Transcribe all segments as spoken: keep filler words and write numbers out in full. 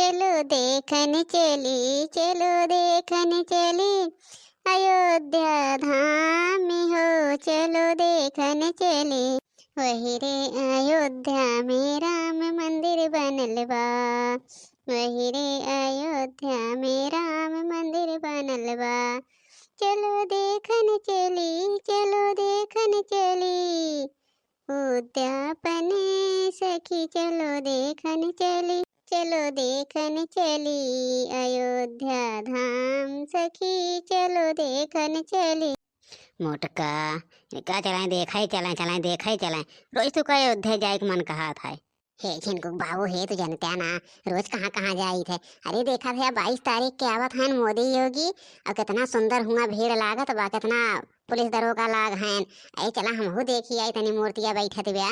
चलो देखन चली, चलो देखन चली, अयोध्या धाम हो चलो देखन चली। वही रे अयोध्या में राम मंदिर बनल बा, वही रे अयोध्या में राम मंदिर बनल बा। चलो देखन चली, चलो देखन चली, उद्यापन सखी चलो देखन चली, चलो देखन चली, अयोध्या धाम सखी चलो देखन चली। मोटका, का चलाएं, देखै चलाएं, चलाएं, देखै चलाएं। रोज तू का अयोध्या जाए के मन कहत है। हे झिनकुक बाबू, हे तो जनत्या ना, रोज कहाँ कहाँ जाइत है। अरे देखा भैया, बाईस तारीख के आवत हन मोदी योगी, और कितना सुंदर हुआ भीड़ लागत बा, कितना पुलिस दरोगा लाग हन। ए चला हमहू देखी आई तनी मूर्तिया बैठत ब्या।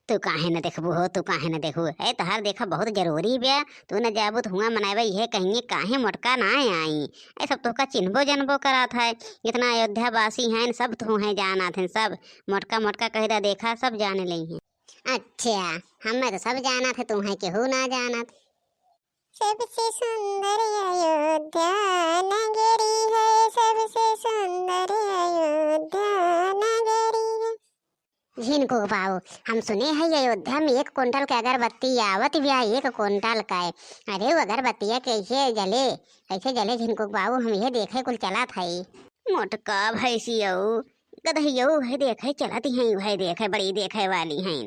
तू काहे न देखबू हो, तू काहे न देखबू? ए तोहार देखा बहुत जरूरी ब्या, तू न जाबू तो हुआ मनावे ये कहिए काहे मोटका ना आई। ए सब तोहका चिन्हबो जनबो करात है, जितना अयोध्या वासी हैं सब तू हैं जानत हैं सब। मोटका मोटका कह दा देखा सब जान लेइहैं। अच्छा, हमें तो सब जानत है, तू है केहू ना जानत। सबसे सुंदर अयोध्या नगरी है, सबसे सुंदर अयोध्या नगरी है। झिनकुक बाबू, हम सुने है अयोध्या में एक कुंटल के अगरबत्ती आवत ब्या, एक कुंटल का। अरे वो अगरबत्तिया कैसे जले, कैसे जले झिनकुक बाबू, हम ये देखे कुल चलत है। मोटका भैंसियऊ, गदहियऊ है देखे चलत हैं, वह देखे बड़ी देखे वाली हैं।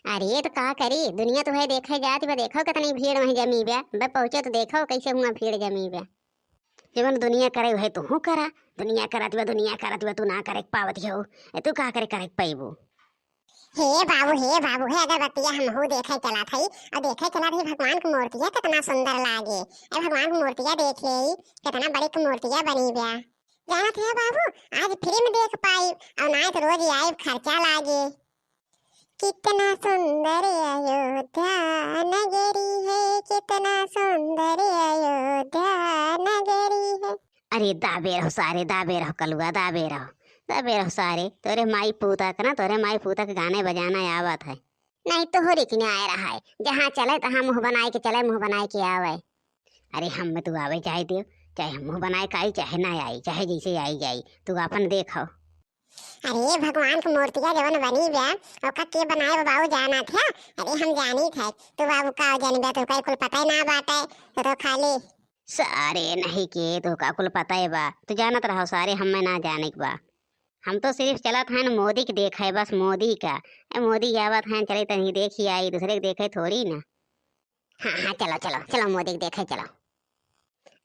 अरे तो का करी, दुनिया तो है देखे जात बा, देखो कितनी भीड़ वहीं जमी बा। बे पहुँचे तो देखो कैसे हुआ भीड़ जमी बा। जवन दुनिया करे वह तू करा, दुनिया करत बा, दुनिया करत बा, तू ना करे के पावत हो। ए तू का करे, करे के पैबू? हे बाबू, हे बाबू, हे अगरबत्तिया हमहू देखे चलत हई, और देखे चलत हई भगवान के मूर्तिया कितना सुंदर लागे। ए भगवान के मूर्तिया देख ले, कितना बड़ी के मूर्तिया बनी बा। जानत है बाबू, आज फ्री में देख पाई, और ना तो रोज आइब खर्चा लागे। कितना सुंदर अयोध्या नगरी है, कितना सुंदर अयोध्या नगरी है। अरे दाबे रहो सारे, दाबे रहो कलुआ, दाबे रहो, दाबे रहो सारे। तोरे माई पूता के ना, तोरे माई पूता के गाने बजाना आवत है। नहीं तोहरे किने आए रहा है, जहाँ चले तहाँ मुँह बनाए के चले, मुँह बनाए के आवे। अरे हम में तू आवे जाए दियो, चाहे मुँह बनाए के आई, चाहे ना आई, चाहे जैसे आई जाई, तू अपन देखो। अरे भगवान के मूर्तिया जवन बनी बा, ओका के बनाए बा बाबू जानत है? अरे हम जानित है, तू बाबू का जानी बा, तू कई कुल पता ही ना बाटे, तू तो खाली। सारे नहीं के तू का कुल पता है बा, तू जानत रहो सारे, हमें ना जाने के बा। हम तो सिर्फ चलत हन मोदी के देखे, बस मोदी का। ए मोदी आवत हन, चले तनी देखी आई, दूसरे के देखे थोड़ी ना। हाँ हाँ चलो चलो चलो मोदी के देखे चलो।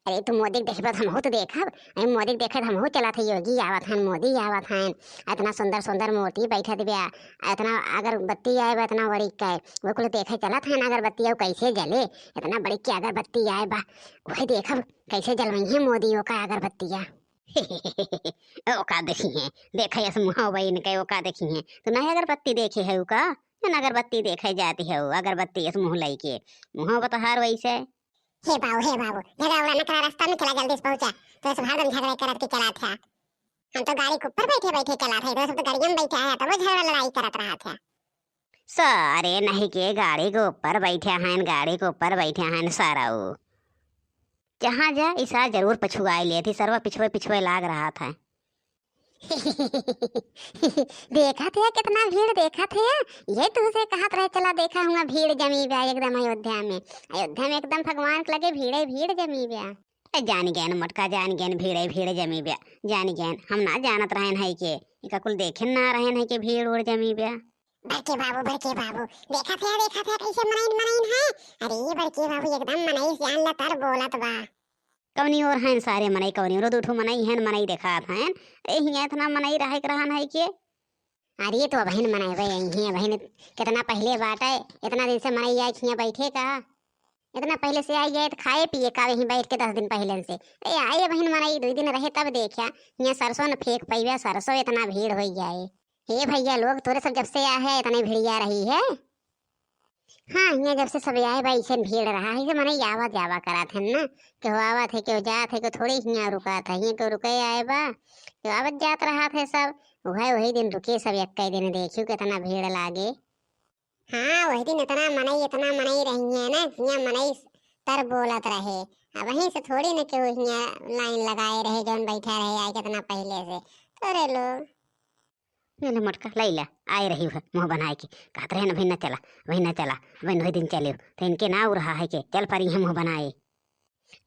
अरे तू मोदी के देखबे तो हमहू तो देखब। अरे मोदी के देखे तो हमहू चलत है, योगी आवत हन, मोदी आवत हन, इतना सुंदर सुंदर मूर्ति बैठत बा, इतना अगरबत्ती आए बा इतना बड़ी के, वो कुल देखे चलत हन अगरबत्ती और कैसे जले, इतना बड़ी के अगरबत्ती आए बा, वही देखब कैसे जलवई है मोदी ओका अगरबत्तिया। ओका देखी है, देखे यस मुँह बा इनके, ओका देखी है। तू नहीं अगरबत्ती देखे है का? जन अगरबत्ती देखे जाती है, अगरबत्ती यस मुँह लइके, मुँह बा तोहार वैसे। हे बाबू, हे बाबू, झगड़ा उगड़ा न करा, रास्ता में चला, जल्दी से पहुँचा। तो सब हरदम झगड़ा करत के चलात है। हम तो गाड़ी के ऊपर बैठे बैठे चलात है, तो सब तो गाड़िया में बैठा है, तब वो झगड़ा लड़ाई करत रहत है। सारे नहीं के गाड़ी के ऊपर बैठा हैं, गाड़ी के ऊपर बैठा हैं सारा वो। जहाँ जा, ई सार जरूर पछुआई लेत ही, सरवा पिछुए पिछुए लाग रहत है। देखत है कितना भीड़, देखत है, ये तुहसे कहत रहे, चला देखा हुआ भीड़ जमी बा एकदम अयोध्या में। अयोध्या में एकदम भगवान के लगे भीड़े भीड़ जमी बा। ए, जान गए न मोटका, जान गए न, भीड़े भीड़ जमी बा, जान गए न। हम ना जानत रहन है के, इका कुल देखे ना रहन है के भीड़ उड़ जमी बा। बड़के बाबू, बड़के बाबू, देखत है, देखत है, कैसे मनई मनई है। अरे बड़के बाबू, एकदम मनई जान ल तर बोलत बा। कवनी ओर हैं सारे मनई, कवनी ओर दू ठो मनई हैं, मनई देखात हैं। अरे हियाँ इतना मनई रहे के रहन है के? अरे तो अबहिन मनई बे यही हैं, अबहिन कितना पहले बाटे, इतना दिन से मनई आए हियाँ बैठे का? इतना पहले से आई जाए तो खाए पिए का वहीं बैठ के दस दिन पहले से। अरे आए अबहिन मनई, दो दिन रहे तब देखा, हियाँ सरसों न फेंक पइबे, सरसों इतना भीड़ हो जाए। हे भैया लोग, तोरे सब जब से आ है, इतने भिड़िया रही है। हाँ, हियाँ जब से सब आए बा, ऐसे भीड़ रहा है, ऐसे मनई आवा जावा करत है ना, केहू आवत है, केहू जात है, केहू थोड़ी हियाँ रुकात है, हियाँ केहू रुके आए बा, केहू आवत जात रहत है सब, वही, वही दिन रुके सब, एक दिन देखियो कितना भीड़ लागे। हाँ, वही दिन इतना मनई, इतना मनई रही है ना, हियाँ मनई तर बोलत रहे। अब वहीं से थोड़ी न केहू हियाँ लाइन लगाए रहे, जौन बैठा रहे आए कितना पहले से। तो रे लोग। ले ले मोटका, लई ले, आए रही है मुँह बनाए के। कहत रहे न, "वही न चला, वही न चला, वही वही दिन चलियो।" तो इनके ना उ रहा है के चल परी है मुँह बनाए।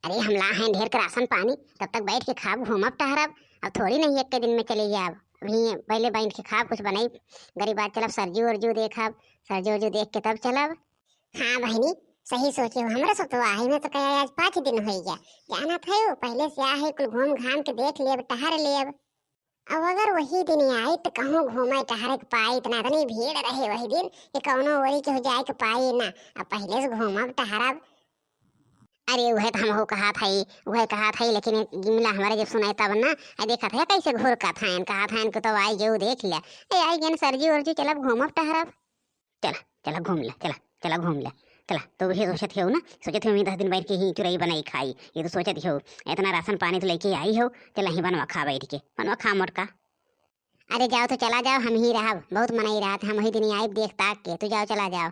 अरे, हम ला हैं ढेर के राशन पानी, तब तक बैठ के खाब, घूमब टहरब। अब थोड़ी नहीं एक के दिन में चले जाब। अभी पहले बैठ के खाब, कुछ बनाई, गरीब बात चलब, सरजू उरजू देखब, सरजू उरजू देख के तब चलब। हाँ बहिनी, सही सोचे हो, हमरा सब तो आहे में तो कहे आज पाँच दिन हो गया। जानत है वो, पहले से आहे, कुल घूम घाम के देख लेब, टहर लेब। अब अगर वही दिन आई तो कहूँ घूमे टहरे के पाई, इतना इतनी भीड़ रहे वही दिन कि कौनो ओरी के हो जाए के पाई ना। अब पहले से घूमब टहरब। अरे उहे तो हमहू कहत हई, उहे कहत हई, लेकिन एक गिमला हमारे जब सुनाई तब ना, आ देखत है कैसे घुरकत हैं, कहत हैं कि तो आई जेऊ देख ले। ए आई गेन सरजू उरजू, चलब घूमब टहरब। चला, चला घूम ले, चला, चला घूम ले। चला, तो उहे सोचत हो ना, सोचत हो वहीं दस दिन बैठ के ही चुरई बनाई खाई। ये तो सोचत हो, इतना राशन पानी तो लेके आई हो, चला ही बनवा खा बैठ के, बनवा खा मोटका। अरे जाओ तो चला जाओ, हम ही रहब, बहुत मनई रहत, हम वही दिन आइब देख ताक के, तू जाओ चला जाओ।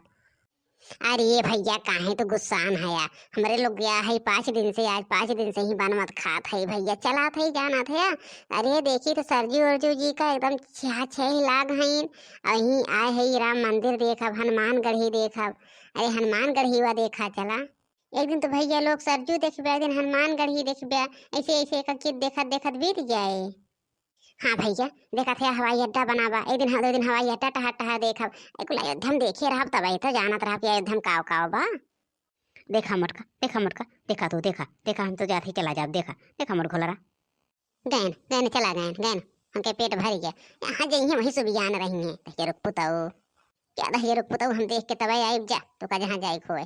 अरे ये भैया काहे तो गुस्सान हया, हमरे लोग गया है पाँच दिन से, आज पाँच दिन से ही बनवत खात है भैया, चलात है जानत है। अरे देखी तो सरजू उरजू जी का एकदम छह छह लाग हईन, अहीं आए है राम मंदिर देखब, हनुमानगढ़ी देखब। अरे हनुमानगढ़ी वा देखा चला, एक दिन तो भैया लोग सरजू देखबे, एक दिन हनुमानगढ़ी देखबे, ऐसे ऐसे एक एक चीज देखत देखत बीत जाए। हाँ भैया, देखत है हवाई अड्डा बनाबा, एक दिन हम दो दिन हवाई अड्डा टहर टहर देखब, एक कुल अयोध्या में देखे रहब तब तो जानत रहब कि अयोध्या में काव काव बा। देखा मोटका, देखा मोटका, देखा तू, देखा, देखा हम तो जात ही चला जाब, देखा, देखा मोर घोलरा। गैन, गैन चला गैन, गैन, हमके पेट भर गया। यहाँ जइहे वहीं सुबियान रही हैं, दहिया रुक पुताऊ। क्या दहिया रुक पुताऊ, हम देख के तब आइब जा, तो का जहाँ जाए खोए।